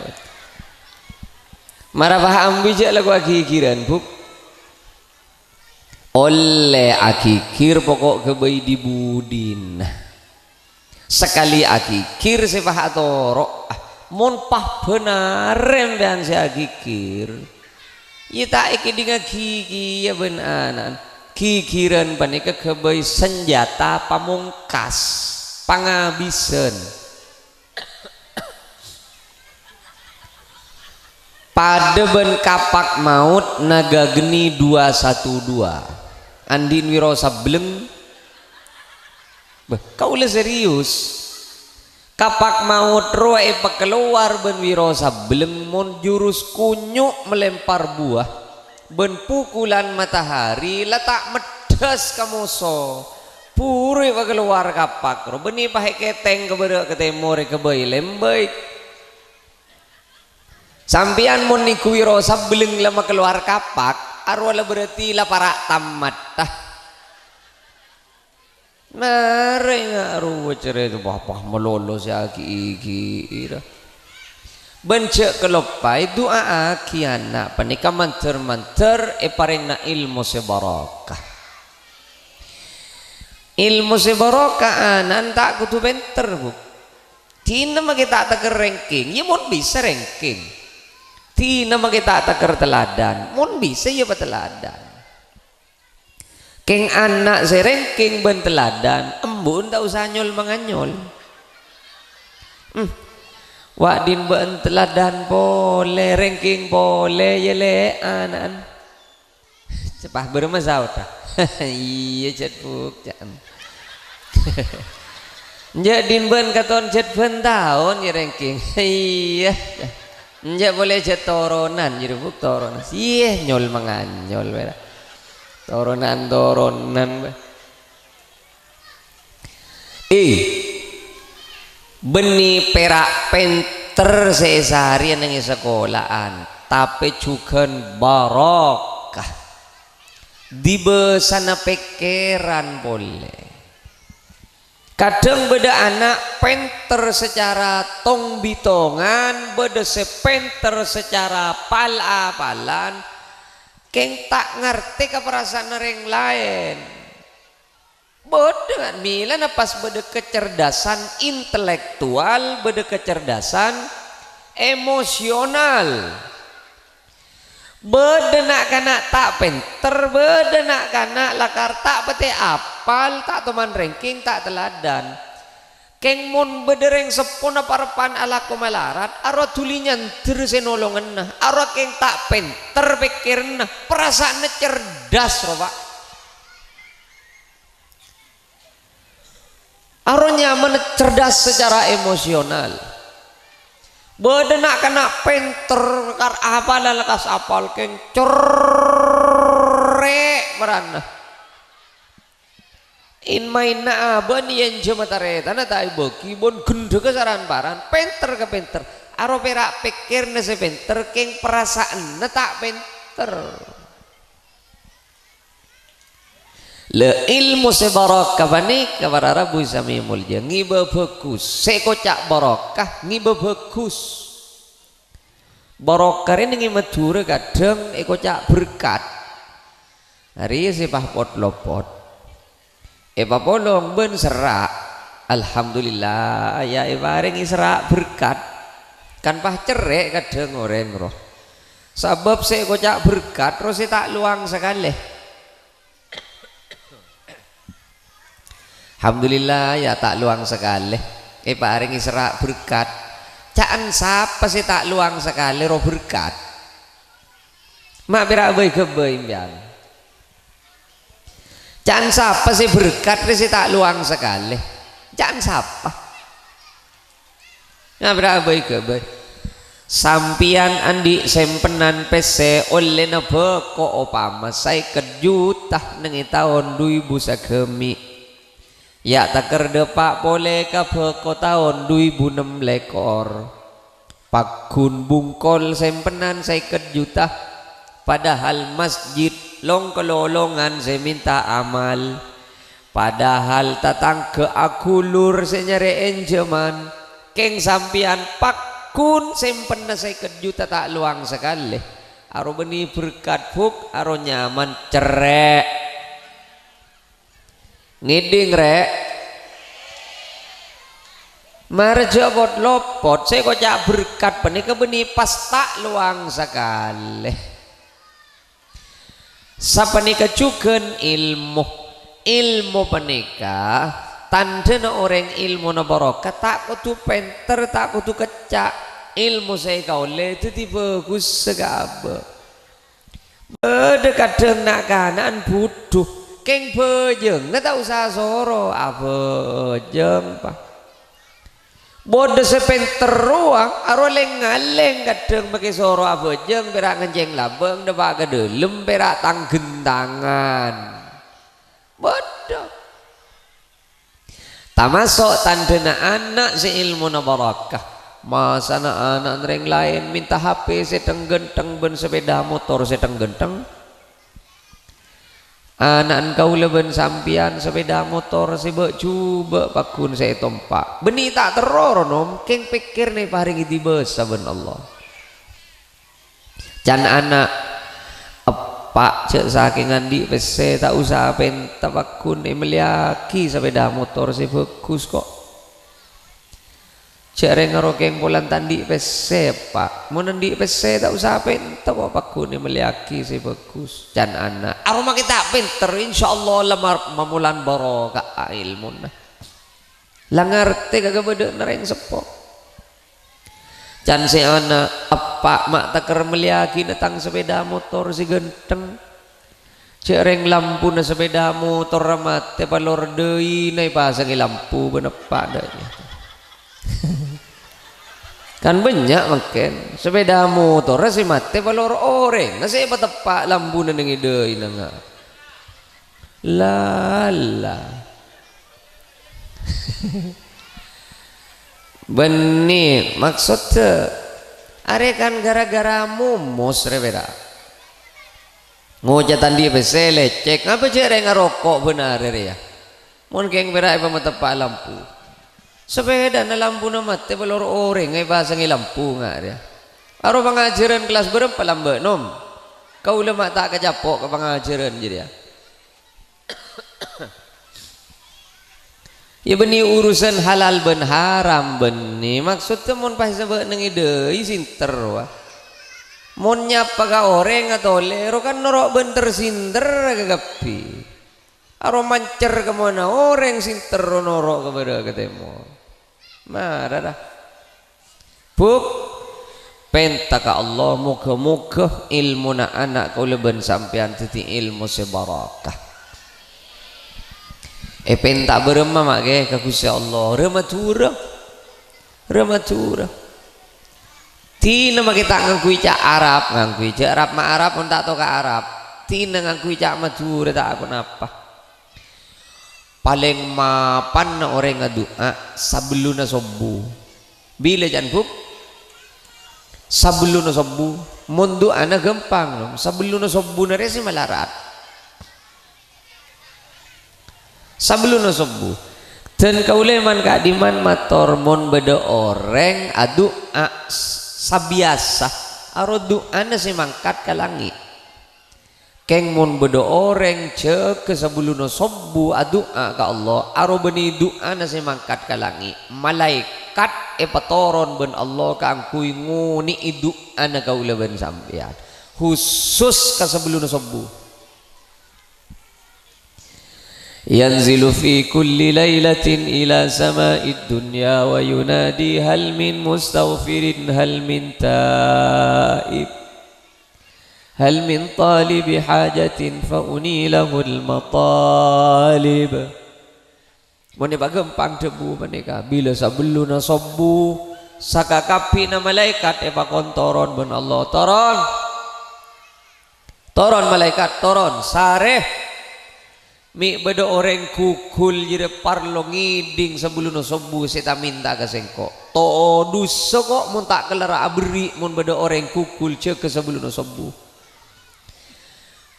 Mara paham bi' jâ' lagghu aghighiran, Bu'. Ollè aghighir poko' ghâbây dhi-budhina. Sakalè aghighir sè pas atoro'. Mon pas bhânarè empèyan sè aghighir, iyâ ta' èkèdingngaghi kèya bân ana'na. Ghighirân panèka ghâbây sanjhâta pamongkas, pangabisân. Padâ bân kapak maot naga geni dua satu dua. Andi'na Wiro Sableng. Bâh, kaulâ serius. Kapak maot rowa èpakalowar bân Wiro Sableng mon jurus kunyu' malempar buwâ bân pukulan matahari la ta' meddhâs ka moso. Buru èpakalowar kapak rowa, bânnè pas èkètèng ka bârâ' ka tèmor èghâbây lèmbây. Sampèyan mon nèngghu Wiro Sableng la makalowar kapak, arowa la berarti la para' tamat, tah. Marè nga' rowa cerrè, wah, wah, malolo sè aghi'-ghi'i ra. Bân jhâ' kaloppaè du'aaghi ana' panèka mandhâr-mandhâr èparèngana èlmo sè barokah. Èlmo sè barokah ana'na ta' kodhu pènter, Bu'. Dinah makè ta' tèkèr rèngkèng, iyâ mon bisa rèngkèng. Dinah makè ta' tèkèr teladan, mon bisa iyâ pateladan. Kèng ana' sè rèngkèng bân teladan, embu'en ta' osa nyol-manganyol. Hmm. Wa' din bâ'en teladan polè, rèngkèng polè, iyâ lè' ana'na. Cepah bârâmma saodhâ. Iyâ, jhât, Bu', ca'na. Enjâ' din bân katon jhât bân taon, yâ, rèngkèng. Iyâ. Enjâ' polè jhât toronan, yâ, Bu', toronan. Iyâ, nyol-manganyol, bâ. Toronan-toronan, bâ. Eh, bânnè pèra' pènter sè èsarèya neng è sakola'an, tapè jhughân barokah. Dibâsana pèkkèran polè. Kadhâng bâdâ ana' pènter sacara tong-bitongan, bâdâ sè pènter sacara pal-apalan, kèng ta' ngartè ka parasaanna rèng laèn. Bâdâ, mèlana pas bâdâ kecerdasan intelektual, bâdâ kecerdasan emosional. Bâdâ na'-kana' ta' pènter, bâdâ na'-kana' lakar ta' patè apal, ta' toman rèngking, ta' teladan. Kèng mon bâdâ rèng seppona pareppa'an alako malarat, arowa dhuli nyandher sè nolonganna, arowa kèng ta' pènter pèkkèranna, parasaanna cerdas, rowa. Arowa nyamana cerdas secara emosional. Bâdâ na'-kana' pènter, kar apal, lekas apal, kèng cerrè' marana. In-maènna abâ' nèyèn jhâ' matarètana ta' èbâgi, bân ghendhâghâ saran-paran, pènter ka pènter. Arowa pèra' pèkkèranna sè pènter, kèng parasaanna ta' pènter. La, ilmu sè barokah panèka para rabu sami molja, ngèbâ bhâghus. Sè èkoca' barokah, ngèbâ bhâghus. Barokah rè neng è Madhurâ kadhâng èkoca' berkat. Arèya sè pas pot-lopot. Èpapolong bân serra'. Alhamdulillah, ya èparèngè serra' berkat. Kan pas cerrè' kadhâng orèng, rowa. Sabâb sè èkoca' berkat, rowa sè ta' lowang sakalè. Alhamdulillah, ya ta' lowang sakalè. Èparèngè serra' berkat. Ca'an sapa sè ta' lowang sakalè, rowa berkat? Ma' pèra' bhâi-ghâbây, sampèyan? Ca'an sapa sè berkat rè sè ta' lowang sakalè? Ca'an sapa? Ngabra bhâi-ghâbây. Sampèyan andi' sèmpenan pèssè ollèna bhâko opama saèket juta neng è taon du èbu sagâmè'. Ya' takèr dâpa' polè ka bhâko taon du èbu nem lèkor. Pagghun bungkol sèmpenan saèket juta, padahal masjid long-kalolongan sè mènta amal. Padahal tatangghâ aghulur sè nyarè ènjhâman, kèng sampèyan pagghun sèmpenna saèket juta ta' lowang sakalè. Aro bânnè berkat, Bu', aro nyaman cerrè'. Ngèdhing, rè'. Mara jhâ' pot-lopot, sè èkoca' berkat panèka bânnè pas ta' lowang sakalè. Sapanèka jhughân èlmo. Èlmo panèka tandhâna orèng èlmona barokah, ta' kodhu pènter, ta' kodhu kècca'. Èlmo sè èkaollè dhâddhi bhâghussa ka abâ'. Bâdâ kadhâng na'-kana'an budhu, kèng bhâjângnga ta' osa soro, abhâjâng, Pa'. Bâdâ sè pènter rowa, aro lèng-ngalèng kadhâng makè soro abhâjâng, pèra' ngèncèng labâng, dâpa' ka dâlem, pèra' tang-ghentangan. Bâdâ. Tamaso' tandhâna ana' sè èlmona barokah. Masana ana' rèng laèn mènta H P sè thèng-ghânthèng bân sapèda motor sè thèng-ghânthèng. Ana'na kaulâ bân sampèyan sapèda motor sè bâ'-jhubâ' pagghun sè ètompa'. Bânnè ta' terro, ro, Nom, kèng pèkkèrna èparèngè dibâsa bân Allah. Can ana', "Eppa', jhâ' sakèng andi' pèssè, ta' osa pènta pagghun èmellèyaghi sapèda motor sè bhâghus, ko'." Jhâ' rèng aro kèng polana ta' andi' pèssè, Eppa'. Mon andi' pèssè, ta' osa pènta, ko', pagghun èmellèyaghi sè bhâghus. Can ana', "Aro makè ta' pènter, insyaallah la mar-, mamolan barokah èlmona." La ngartè ka kabâdâ'ânna rèng seppo. Can sè ana', "Eppa', ma' takèr mellèyaghina tang sapèda motor sè ghânthèng. Jhâ' rèng lampuna sapèda motorra matè palor dâina èpasangè lampu bân eppa' dâ' iyâ." Kan bânnya' mangkèn, sapèda motorra sè matè palor orèngnga sè èpateppa' lampuna neng è dâina nga-, Lala. Bânnè, maksodda arè kan gara-gara momos rè pèra'. Ngoca' tandhi' pèssè lècèk, ngapa jhâ' rè ngaroko' bân arè rèya? Mon kèng pèra' èpamateppa' lampu. Sapèdana lampuna matè, polor orèngnga èpasangè lampu nga' rèya. Aro pangajhârân kellas bârâmpa lambâ', Nom? Kaulâ ma' ta' kacapo' ka pangajhârân jârèya. Iyâ bânnè urusan halal bân haram bânnè. Maksodda mon pas sabâ' neng è dâi sènter, wa. Mon nyapa ka orèng atolè, ro kan noro' bân tersènter ka kabbhi. Aro mancer ka mona orèng sènter ro noro' ka bârâ' ka tèmor. Mara, ra. Bu, pènta ka Allah, moghâ-moghâ èlmona ana' kaulâ bân sampèyan dhâddhi èlmo sè barakah. Èpènta bârâmma, ma', ghi, ka Ghustè Allah? Rè Madhurâ. Rè Madhurâ. Dhina makè ta' ngangghuy ca' Arab, ngangghuy ca' Arab ma' Arab, mon ta' to ka Arab. Dhina ngangghuy ca' Madhurâ ta' ponapa. Palèng mapanna orèng adu'a sabellunna sobbhu. Bilâ, can, Bu? Sabellunna sobbhu. Mon du'ana ghâmpang, Nom. Sabellunna sobbhuna rè sè malarat. Sabellunna sobbhu. Dân kaulâ man ka'dimman mator, mon bâdâ orèng adu'a s-, sabiyasa, aro du'ana sè mangkat ka langngè'. Kèng mon bâdâ orèng jâgâ sabellunna sobbhu adu'a ka Allah, aro bânnè du'ana sè mangkat ka langngè', malaèkat èpatoron bân Allah kaangghuy ngonè'è du'ana kaulâ bân sampèyan, khusus ka sabellunna sobbhu. Yanzilu fi kulli lailatin ila sama'id dunya wa yunadi, "Hal min mustaghfirin, hal min taib, hal min talibi hajatin fa unilahul matalib." Mon èpaghâmpang dhâbu panèka, bilâ sabellunna sobbhu, sakakabbhina malaèkat èpakon toron bân Allah. Toron! Toron, malaèkat, toron! Sarè! Mè' bâdâ orèng ghughul jârèya parlo ngèdhing sabellunna sobbhu sè ta' mènta ka sèngko'. Todusâ ko' mon ta' kellarra aberri' mon bâdâ orèng ghughul jâgâ sabellunna sobbhu.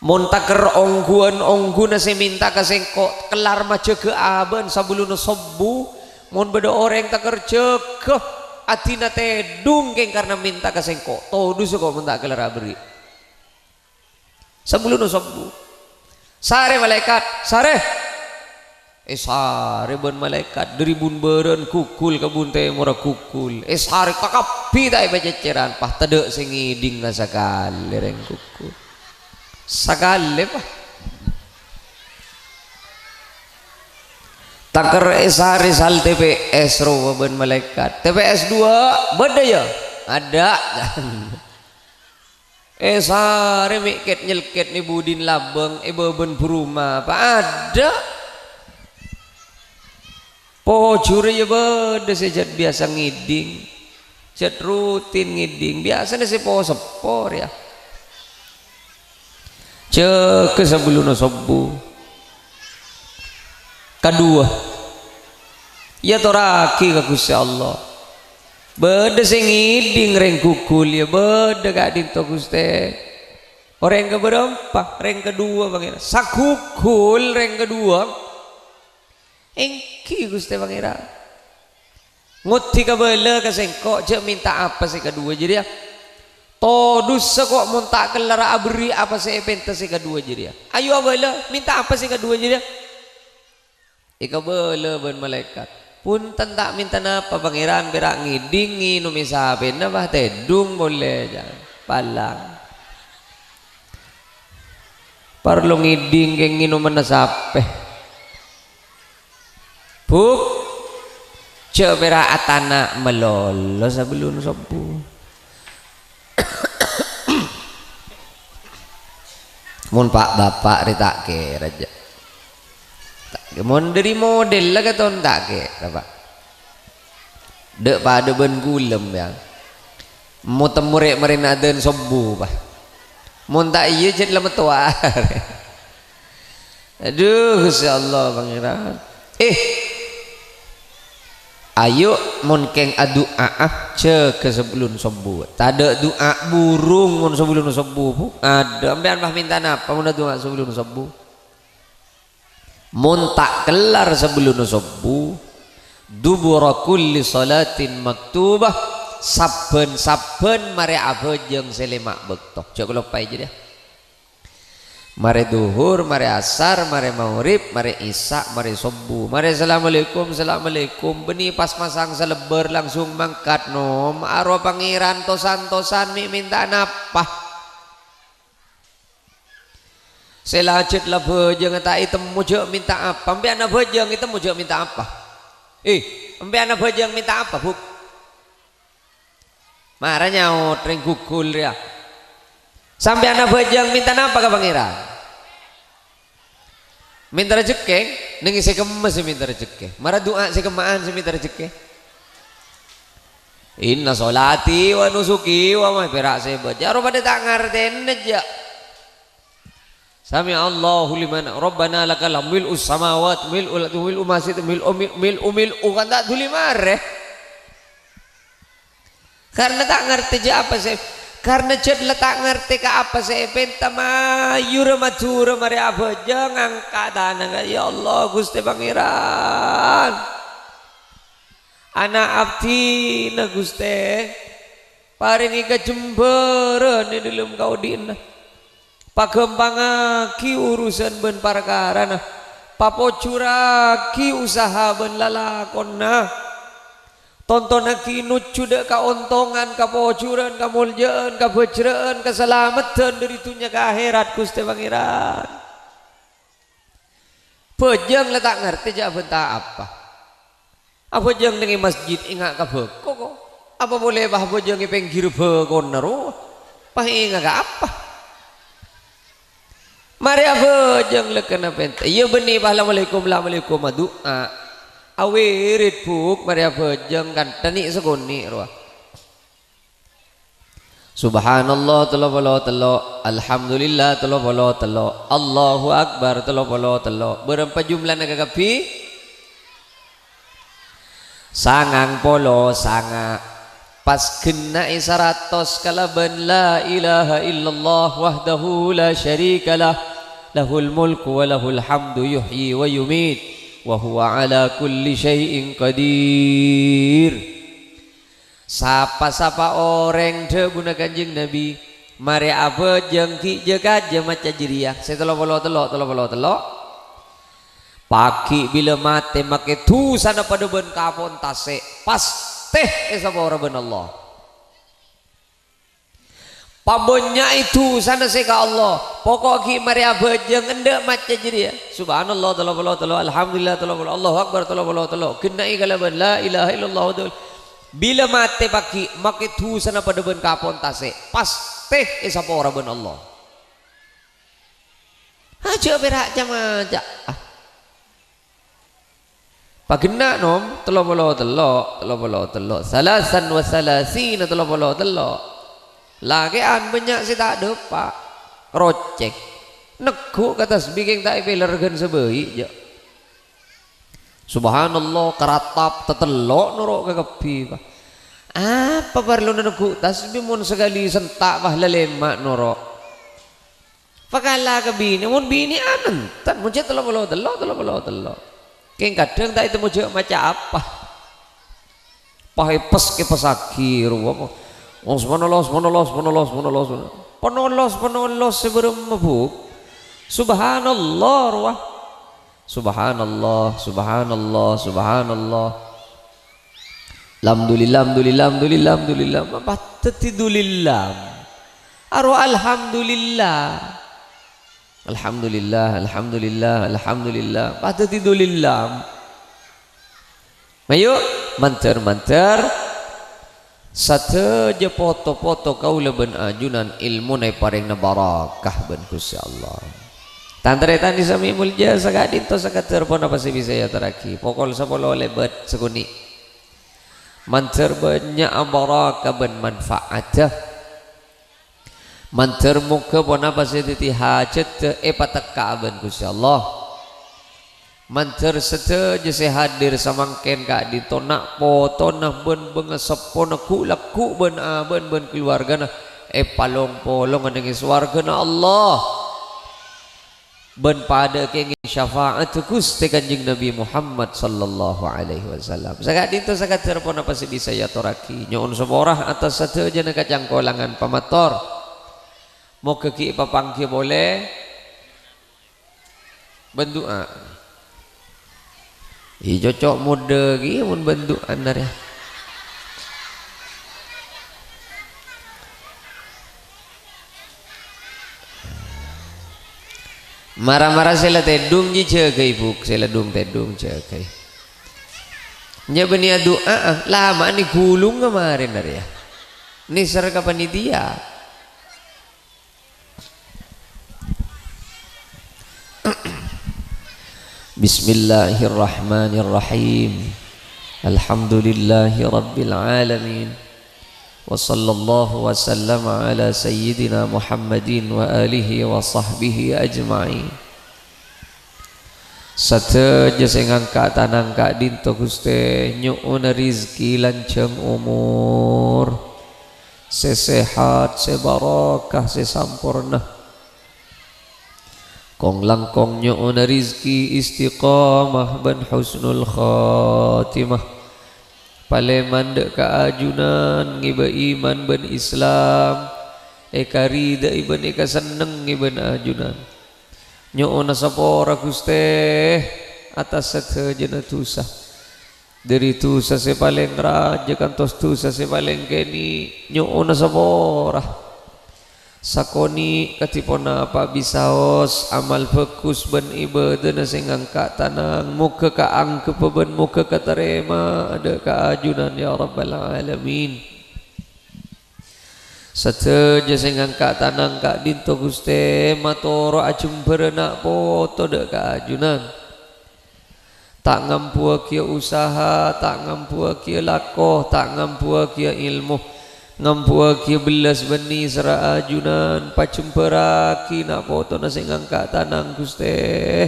Mon taker ongghuwân-ongghuwânna sè mènta ka sèngko' kellar majâgâ abâ'na sabellunna sobbhu, mon bâdâ orèng taker jâgâ adina tèdung kèng karna mènta ka sèngko', todusâ ko' mon ta' kellarra aberri'. Sabellunna sobbhu. Sarè malaèkat, sarè! Èsarè bân malaèkat, dâri bun bârâ'na ghughul ka bun tèmorra ghughul. Èsarè kakabbhi ta' èpacècèran, pas tadâ' sè ngèdhing la sakalè rèng ghughul. Sakalè, pas. Taker èsarè sal T P S rowa bân malaèkat. "T P S dua bâdâ, ya?" "Adâ'." Èsarè mèkkèt-nyèlkèt è budina labâng, è bâbâna bârumah, pa adâ'. Pojhurrâ ya bâdâ sè jhât biyasa ngèdhing, jhât rutin ngèdhing, biyasana sè po-seppo rèya. Jâgâ sabellunna sobbhu. Kaduwâ, èyatorraghi ka Ghustè Allah. Bâdâ sè ngèdhing rèng ghughul, ya bâdâ ka'dinto, Ghustè. Orèng kabârâmpa, rèng kaduwâ, Pangèran. Saghughul rèng kaduwâ. Èngghi, Ghustè Pangèran. Ngodhi kabâlâ ka sèngko', jhâ' mènta apa sè kaduwâ jârèya. Todusâ ko' mon ta' kellarra aberri' apa sè èpènta sè kaduwâ jârèya. Ayo abâlâ, mènta apa sè kaduwâ jârèya? Èkabâlâ bân malaèkat. "Bhunten, ta' mènta napa, Pangèran, pèra' ngèdhing ngènomè sapèna, bâ, tèdung polè, jhâ' palang. Parlo ngèdhing kèng ngènomanna sapè." Bu, jhâ' pèra' atana' malolo sabellunna sobbhu. Mon pa'-bapa' rè ta' kèra, jhâ'. Ta' kè-, mon dâri modella katon ta' kèra, Pa'. Dâ' padâ bân ghulâ, ya. Mo-, temmo rè' marèna adzan sobbhu, Pa'. Mon ta' iyâ, jhât la mettowa. Adhu, Ghustè Allah, Pangèran. Eh, Ayo, mon kèng adu'a'a, jâgâ sabellun sobbhu. Tadâ' du'a burung mon sabellun sobbhu, Bu. Adâ', sampèyan pas mènta napa mon adu'a sabellun sobbhu? Mon ta' kellar sabellunna sobbhu, dubura kulli shalatin maktubah, sabbhân-sabbhân marè abhâjâng sè lèma' bâkto. Jhâ' kaloppaè jârèya. Marè dhuhur, marè asar, marè maghrib, marè isya, marè sobbhu. Marè assalamualaikum, assalamualaikum. Bânnè pas masang salebbâr langsung mangkat, nom. Arowa Pangèran tosan-tosan mè' mènta napa? Sè la ajhât la bhâjâng ta' ètemmo jhâ' mènta apa? Sampèyan abhâjâng ètemmo jhâ' mènta apa? Eh, sampèyan abhâjâng mènta apa, Bu'? Mara nyaot rèng gugul rèya. Sampèyan abhâjâng mènta napa ka Pangèran? Mènta rajhekkè, neng sè kemma sè mènta rajhekkè. Mara du'a sè kemma'an sè mènta rajhekkè. Inna sholati wa nusuki wa ma-, pèra' sè bâjâ. Aro padâ ta' ngartèna jâ'. Sami'allahu liman, Rabbana lakal hamdu mil'us samawati, mil'ul ardi, mil'u ma syi'ta, mil'u, mil-, mil'u, mil'u, kan ta' dhuli marè. Karna ta' ngartè jâ' apa sè, karna jhât la ta' ngartè ka apa sè èpènta, mayura madhurâ marè abhâjâng angka' tana ka, "Ya Allah, Ghustè Pangèran, ana' abdhina, Ghustè, parèngè kajembhârân è dhâlem kaodi'na." Paghâmpangaghi urusan bân parkarana, papojhurraghi usaha bân lalakonna, tontonaghi nojjhu dâ' kaontongan, kapojuran, kamolja'an, kabhâjrâ'ân, kasalameddhân dhâri dhunnya ka aherat, Ghustè Pangèran. Bhâjâng la ta' ngartè jâ' abhânta apa. Abhâjâng neng è masjid ènga' ka bhâko, ko'. Apa polè pas abhâjâng è pèngghir bhâkona rowa? Pas ènga' ka apa? Marè abhâjâng la kèna pènta. Iyâ bânnè pas la-, assalamualaikum, la-, assalamualaikum adu'a. Awirid, Bu', marè abhâjâng kantha nè' sakonè' rowa. Subhanallah tello polo tello', Alhamdulillah tello polo tello', Allahu Akbar tello polo tello'. Bârâmpa jumlana kakabbhi? Sangang polo sanga'. Pas ghenna'è saratos kalabân la ilaha illallah wahdahu la syarikalah, lahul mulku wa lahul hamdu yuhyi wa yumit, wa huwa ala kulli syai'in qadir. Sapa-sapa orèng, dhâbuna Kanjeng Nabi, marè abhâjâng ghi' jâ-kajâ maca jârèya, sè tello polo tello', tello polo tello'. Pagghi' bilâ matè makè dhusana padâ bân kapon tasè', pastè èsapora bân Allah. Pabânnya'è dhusana sè ka Allah. Poko' ghi' marè abhâjâng endâ' maca jârèya. Subhanallah tello polo tello', Alhamdulillah tello polo, Allahu Akbar tello polo tello'. Ghenna'è kalabân la ilaha illallah wahdahu. Bilâ matè pagghi', makè dhusana padâ bân kapon tasè'. Pastè èsapora bân Allah. Ajâ' pèra' ca-maca. Paghenna', nom, tello polo tello', tello polo tello', salasan wa salasina, tello polo tello'. Lakè'an bânnya' sè ta' dâpa', rocèng. Neggu' ka tasbih kèng ta' èpèlèr ghân sabâi, jâ'. Subhanallah, karatap tatello' noro' kakabbhi, Pa'. Apa parlona neggu' tasbih mon sakalè senta', Pa', lalèma' noro'? Pakala ka binè, mon binè'an enten, mon jâ' tello polo tello', tello polo tello'. Kèng kadhâng ta' ètemmo jâ' maca apa. Pas èpes-kèpessaghi rowa, Pa'. Oh, subhanallah, subhanallah, subhanallah, subhanallah, subhanallah. Panolos, panolos sè bârâmma, Bu'? Subhanallah, rowa. Subhanallah, subhanallah, subhanallah. Alhamdulillah, alhamdulillah, alhamdulillah, alhamdulillah. Apa dhâddhi dulillah? Aro alhamdulillah. Alhamdulillah, alhamdulillah, alhamdulillah. Apa dhâddhi dulillah? Ayo, mandhâr-mandhâr sadhâjâ poto-poto kaulâ bân ajunan èlmona èparèngana barakah bân Ghustè Allah. Tan-tarètan sè samè molja, saka'dinto sakadâr ponapa sè bisa èatorraghi. Pokol sapolo lèbât sakonè'. Mandhâr bânnya' barakah bân manfa'adhâ. Mandhâr moghâ ponapa sè dhâddhi hajhâddhâ èpatekka'a bân Ghustè Allah. Mandhâr sadhâjâ sè hadir samangkèn ka'dinto na' potona bân bângaseppona ghu'-lagghu' bân abâ'na bân kaluwargana èpalong-polonga neng è sowarghâna Allah. Bân padâ kèngèng syafa'atta Ghustè Kanjeng Nabi Muhammad sallallahu alaihi wasallam. Saka'dinto sakadhâr ponapa sè bisa èatorraghi. Nyo'on sapora attas sadhâjâna kacangkolangan pamator. Moghâ ghi' èpapangghiyâ polè. Bân du'a. Iyâ, cocok modâ ghi mon bân du'ana rèya. Mara-mara sè la tèdung jâgâi, Bu', sè la dung-tèdung jâgâi. Nya' bânnè adu'a, ah, lama'an èghulunga marèna rèya. Nèser ka panitia. Bismillahirrahmanirrahim. Alhamdulillahirabbil alamin. Wa sallallahu wa sallama ala sayyidina Muhammadin wa alihi wa sahbihi ajma'in. Sadhâjâ sè ngangka' tanang ka'dinto, Ghustè, nyo'ona rizki lanjhâng omor, sè sehat, sè barokah, sè samporna. Kong-langkong nyo'ona rizki istiqamah bân husnul khatimah. Palèman dâ' ka ajunan ngèbâ iman bân Islam, èkaridhâi bân èkasennengngè bân ajunan. Nyo'ona sapora, Ghustè, attas sadhâjâna dhusa. Dâri dhusa sè palèng rajâ kantos dhusa sè palèng kènè', nyo'ona sapora. Sakonè' kadhi ponapa bisaos amal bhâghus bân ibâdâna sè ngangka' tanang, moghâ kaangghep bân moghâ katarèma dâ' ka ajunan, ya Rabbal Alamin. Sadhâjâ sè ngangka' tanang ka'dinto, Ghustè, matoro' ajembhârâ na' poto dâ' ka ajunan. Ta' ngambuwâghiyâ usaha, ta' ngambuwâghiyâ lako, ta' ngambuwâghiyâ èlmo, ngambuwâghiyâ bellas bânnè sèrra ajunan, pajembhârraghi na' potona sè ngangka' tanang, Ghustè.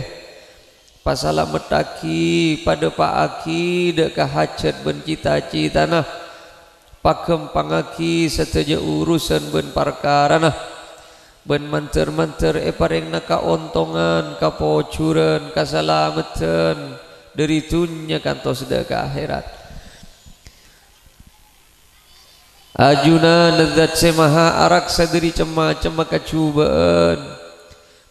Pasalamettaghi, padâpa'aghi dâ' ka hajhât bân cita-citana. Paghâmpangngaghi sadhâjâ urusan bân parkarana, bân mandhâr-mandhâr èparèngana kaontongan, kapojuran, kasalameddhân dâri dhunnya kantos dâ' ka akhèrat. Ajunan Zat sè Maha Araksa dâri cem-macemma kajhubâ'ân.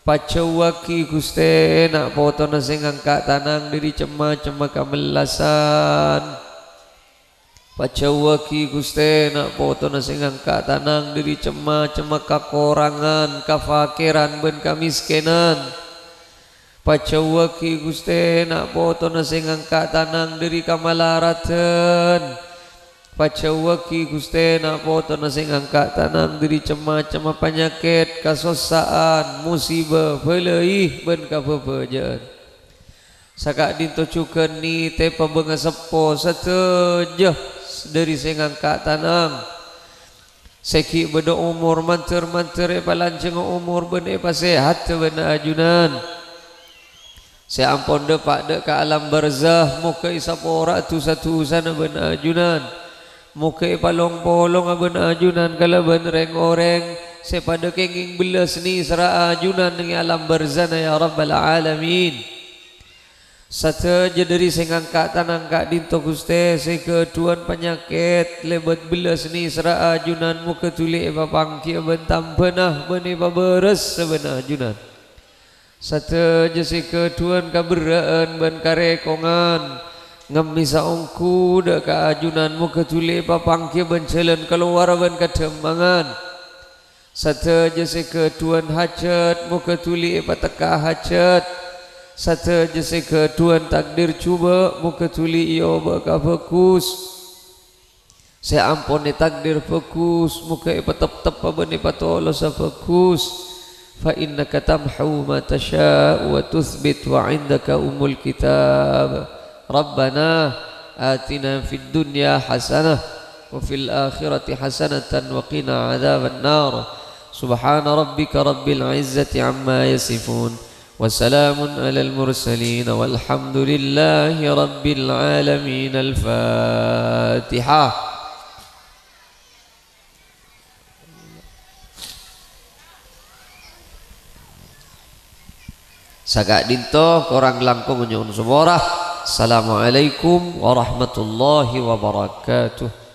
Pajhâuwâghi, Ghustè, na' potona sè ngangka' tanang dâri cem-macemma kamellasan. Pajhâuwâghi, Ghustè, na' potona sè ngangka' tanang dâri cem-macemma kakorangan, kapakèran, bân kamèskènan. Pajhâuwâghi, Ghustè, na' potona sè ngangka' tanang dâri kamalaradhân. Pajhâuwâghi, Ghustè, na' potona sè ngangka' tanang dâri cem-macemma panyakèt, kasossa'an, musiba, bâlâi, bân kabhâbhâjâ'ân. Saka'dinto jhughân nètèpa bângaseppo sadhâjâ dâri sè ngangka' tanang. Sè ghi' bâdâ omor mandhâr-mandhâr èpalanjhângnga omor bân èpasèhaddhâ bân ajunan. Sè ampon dâpa' dâ' ka alam barzah, moghâ èsapora dhusa-dhusana bân ajunan. Moghâ èpalong-polonga bân ajunan kalabân rèng-orèng sè padâ kèngèng bellas nèsèrra ajunan neng è alam barzana, ya Rabbal Alamin. Sadhâjâ dâri sè ngangka' tanang ka'dinto, Ghustè, sè ghâdhuwân panyakèt, lèbât bellas nèsèrra ajunan, moghâ dhuli èpapangghiyâ bân tambhâna bân èpabârâs sabân ajunan. Sadhâjâ sè ghâdhuwân kaberrâ'ân bân karèkongan, ngemmè saongghu dâ' ka ajunan, moghâ dhuli èpapangghiyâ bân jhâlân kalowar bân kadhâmmangan. Sadhâjâ sè ghâdhuwân hajhât, moghâ dhuli èpatekka hajhât. Sadhâjâ sè ghâdhuwân takdir jhubâ', moghâ dhuli èobâ ka bhâghus. Sè ampon ètakdir bhâghus, moghâ èpatepteppa bân èpatolosa bhâghus. Fa innaka tamhu ma tasya'u wa tutsbit wa indaka ummul kitab. Rabbana atina fid dunya hasanah wa fil akhirati hasanatan wa qina adzabannar. Subhana rabbika rabbil izzati amma yasifun. وسلام على المرسلين والحمد لله رب العالمين. الفاتحة. Saka'dhinto, korang langkong nyo'on sapora. Assalamualaikum warahmatullahi wabarakatuh.